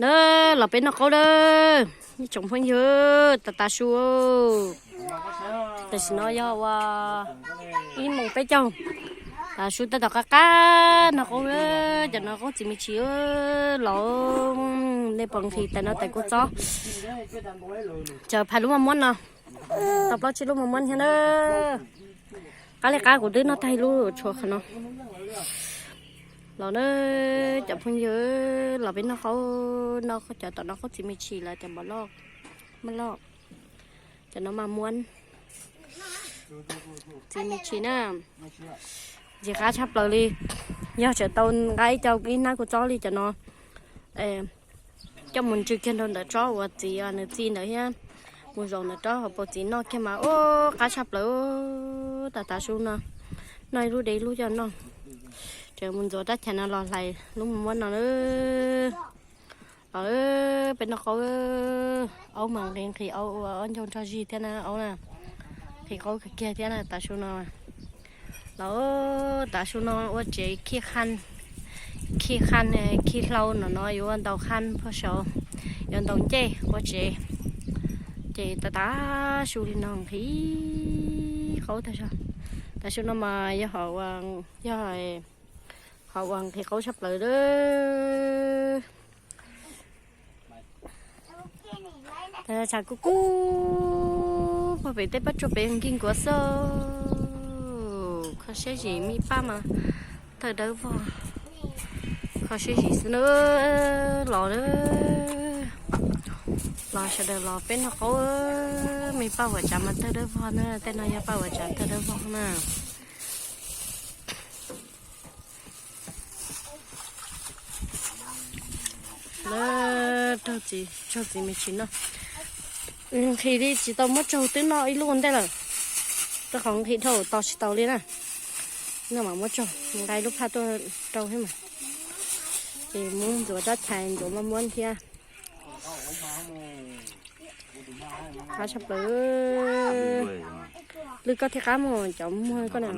Na, los peb noj qaub na, ib tsoom phooj ywg, tas tas su. Tam sim no yog ua ib moos peb caug, tas su tab tom qab qab noj qaub, cov no qaub txiv me tsis los. Nej pom nqhis tais no tais kua txob, tsaws phais lub maj muab no, tau plaub tsib lub maj muab thiab na. Qab li qab kuv twb noj tag ib lub tshuav qhov no. Los na, cov phooj ywg, los peb noj qaub, noj cov tom no qaub txiv me tsis lawm, cov npam loj, maj loj, cov no maj muab, txiv me tsis na. Ntxim qab tshaj plaws li. Yog tseem tau nqa ib co ib hnab kua txob li cov no coj mus ntsw kiag rau ntawm tsob uas txiv nws txi ntawd thiab, mus zaum ntawm tsob hauv paus txiv noj kiag mas ua qab tshaj plaws. Tas tas su no, noj ib lub de ib lub coj noj. Tseem mus ntxuav rab chais no los hlais lub maj muab no na. Los peb noj qaub, aub mas nqhis nqhis aub ua ob ncauj nrog zig thiab na aub na. Nqhis qaub kawg kiag thiab na tas su no. Los tas su no ua tsev khi qha, khi qha, khi hlau no no yuav ua ntaus qha pag saud, yuav ntaus ncej ua tsev. Ces tas tas su li no nqhis qaub tag zog. Tas su no mas yog, yog qhov uas nqhis qaub tshaj plaws lawm. Tshav kub kub pog pem tej pob tsuas pem nkig nkuav xwb. Kho siab zim me paj mas tawg dawb vog. Kho siab zim xwb na. Los, los sawv daws los peb noj qaub. Me paj uas tsav mas tawg dawb vog na, tej no yog paj uas tsav tawg dawb vog na. Lawv raug txiv, raug txiv me tsis noj. Nqhis li tsis tau muab tsaug twb noj ib lub ua ntej lawm. Rau qhov nqhis dhau tos tsis tau li na. Noj mas muab tsaug, nqa ib lub phaj tuaj rau thiab mas. Ces muab ntxuav rab chais ntxuav maj muab thiab. Qab tshaj plaws. Lwm koj thiaj qab mus cov muag koj na.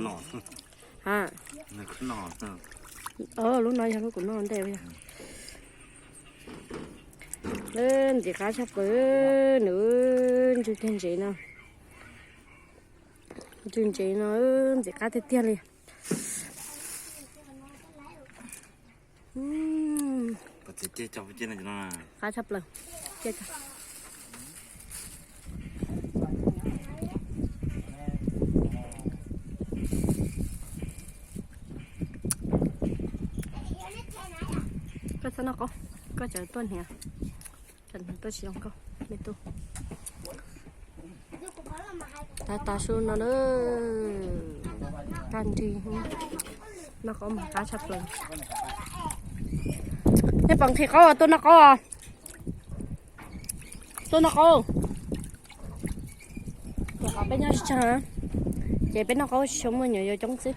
Ha. Lub no yog lub kuv noj ntej. Lub ntxim qab tshaj plaws, nws ntsw kiag ntsev no. Ntsw ntsev no ntxim qab tiag tiag li. Qab tshaj plaws. Koj txhob noj qaub, koj tseem tuaj hniav, tseem tuaj tsis zoo nkauj, me tub. Tas tas su no na, kaj nrig, noj qaub mas qab tshaj plaws. Nej pom nqhis qaub tuaj noj qaub os. Tuaj noj qaub. Rau qhov peb nyob tsis tsawg, ces peb noj qaub tsis tshua muaj nyuam yaus coob xwb.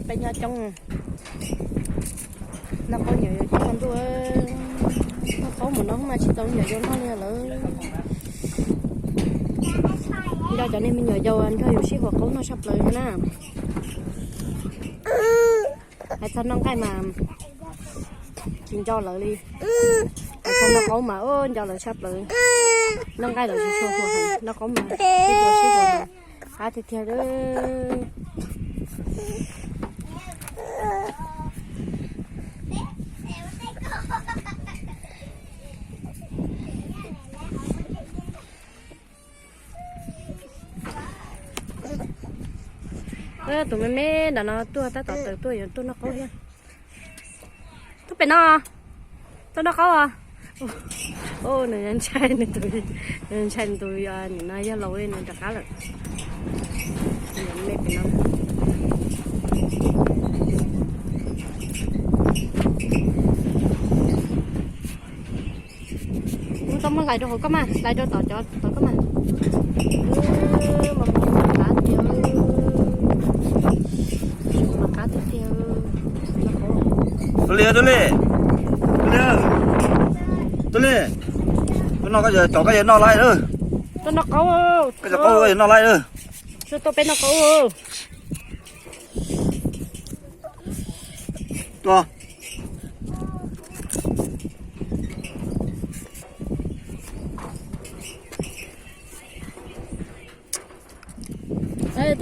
Peb nyob coob, noj qaub nyuam yaus coob ntuj. Noj qaub mus no mas tsis tau nyuam yaus noj li lawm. Nco cov niag me nyuam yaus nrog yus sib huas qaub noj tshaj plaws na. Hais txog noj nqaij mas tsis nco lawv li. Hais txog noj qaub mas nco lawv tshaj plaws. Noj nqaij lawv tsis tshua huas heev, noj qaub mas sib huas sib huas mas qab tiag tiag li. Tus me me ntawm no tuaj tab tom tawm tuaj yuav tuaj noj qaub thiab. Tuaj pem no, tuaj noj qaub os. Nws ntshai nws tus, nws ntshai nws tus, nim no yog laus li nws rov qab lawm. Me pem no. Tau muab hlais rau hauv koj mas, hlais rau tom cov tom koj mas. Mas qab tiag, mas qab tiag tiag. Tuaj li, tuaj li, tuaj li, tuaj li. Koj noj koj yawg, cov koj yawg noj laij lawm. Tuaj noj qaub, koj cov qaub koj yawg noj laij lawm. Tuaj peb noj qaub. Tuaj.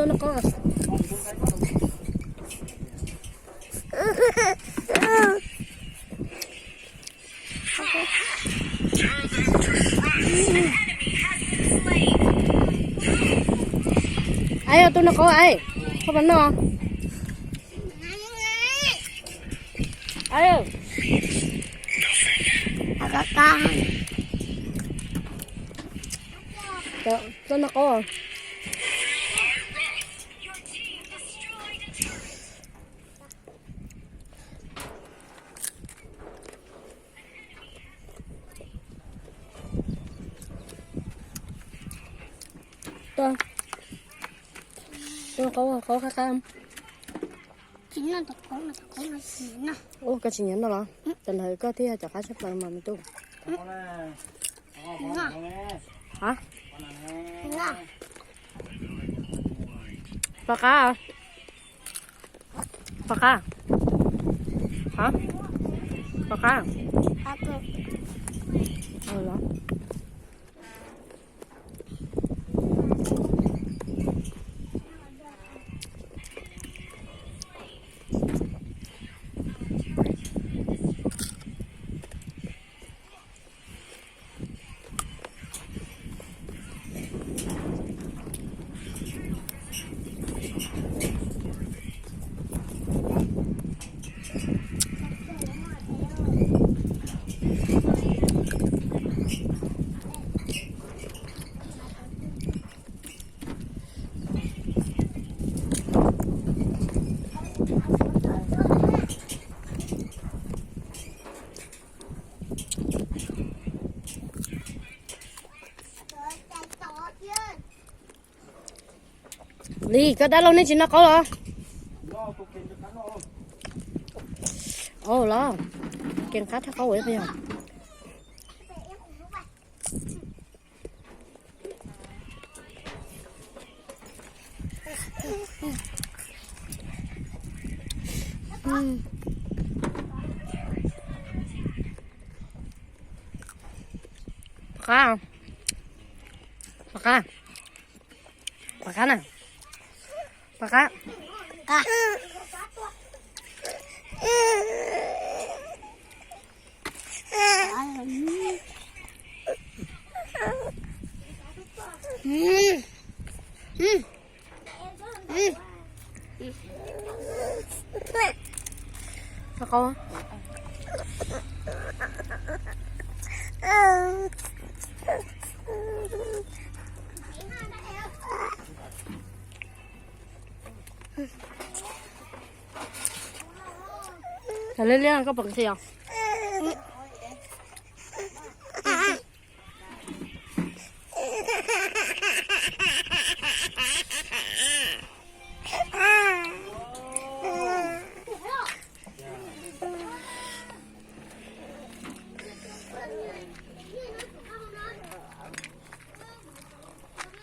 Noj qab. Ai, tus noj qab ai, koj puas noj? Ai, koj noj qab. Tus, tus qaub, qaub qab qab. Ua koj tsis nyiam noj los? Tam no koj thiaj yog cov qab tshaj plaws mas me tub. Ha? Pom qab. Pom qab. Ha? Pom qab. Los. Li, koj dab laug nej tsis noj qaub los? Ua los, kev qab thiab qaub ua ib qho yog. Pom qab, pom qab, pom qab na, pom qab. Liab liab koj pom ntxhi os.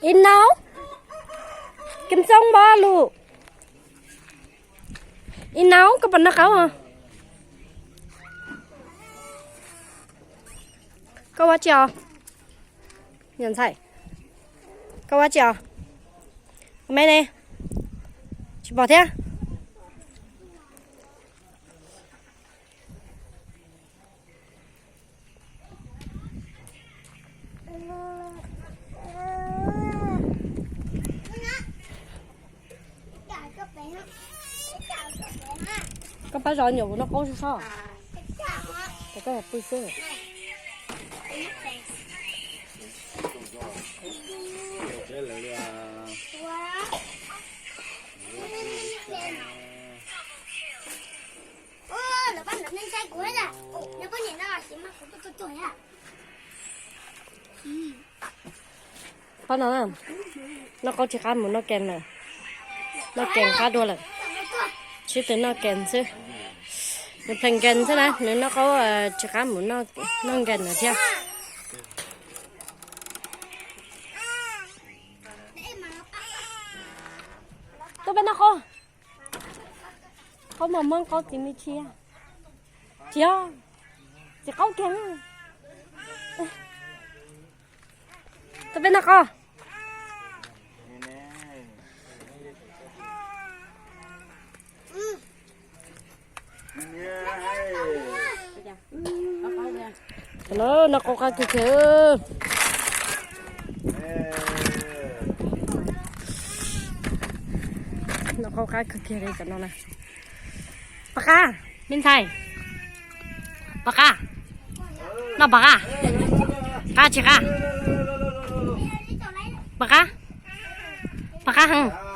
Ib naub, Kim Xoob npog lus. Ib naub, koj puas noj qaub? Koj ua tsi os? Nyuam ntxhais, koj ua tsi os? Me ne, tsis pom thiab. Koj pab zov nyuam kuv noj qaub sab sab. Ces koj pw xwb. Pab no, noj qaub tsis qab mus noj kees lawm. Noj kees qab dua lawm. Sib tw noj kees xwb. Nws plees nkees xwb na, nws noj qaub tsis qab mus noj nkees lawm thiab. Tuaj peb noj qaub. Qaub mos mos qaub txiv me tshia. Tsis yog, txiv qaub kiag. Tuaj peb noj qaub. Noj qab qab kawg kiag. Noj qab qab kawg kiag li cov no na. Pov qab, me ntxhais. Pov qab. Noj pov qab. Qab tsis qab? Pov qab. Pov qab heev.